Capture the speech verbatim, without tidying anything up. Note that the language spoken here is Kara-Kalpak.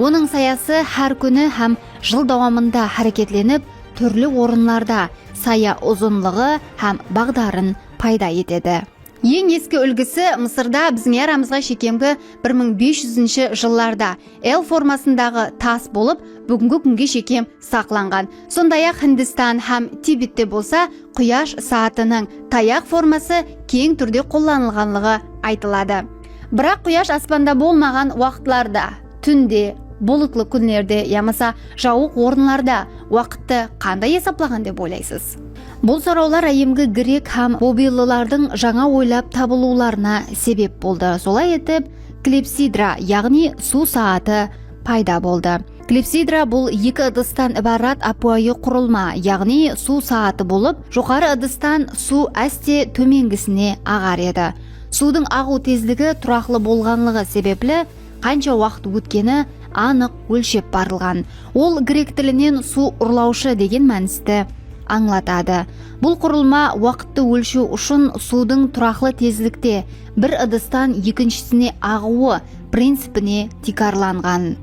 Onıń sayası hár kúni hám jıl dawamında háreketlenip, túrli orınlarda saya uzınlıǵı hám baǵdarın payda etedi. Eń eski úlgisi Mısırda biziń eramızǵa shekemgi bir mıń bes júzinshi jıllarda L formasındaǵı tas bolıp, búgingi kúnge shekem saqlanǵan. Sonday-aq, Hindistan hám Tibette bolsa quyash saatınıń tayaq forması keń túrde qollanılǵanlıǵı aytıladı. Biraq quyash aspanda bolmaǵan waqıtlarda, túnde, bulutlı kúnlerde yamasa jawıq orınlarda waqıttı qanday esaplaǵan dep oylaysız? Bul sorawlar áyyemgi grek hám babilonlardıń jańa oylap tabılıwlarına sebep boldı. Solay etip, klepsidra, yaǵnıy suw saatı payda boldı. Klepsidra bul eki ıdıstan ibarat ápiwayı qurılma, yaǵnıy suw saatı bolıp, joqarı ıdıstan suw áste tómengisine aǵar edi. Suwdıń aǵıw tezligi turaqlı bolǵanlıǵı sebepli, qansha waqıt ótkeni anıq ólshep barılǵan. Ol grek tilinen suw urlawshı degen mánisti ańlatadı. Bul qurılma waqıttı ólshew ushın suwdıń turaqlı tezlikte bir ıdıstan ekinshisine aǵıwı principine tiykarlanǵan.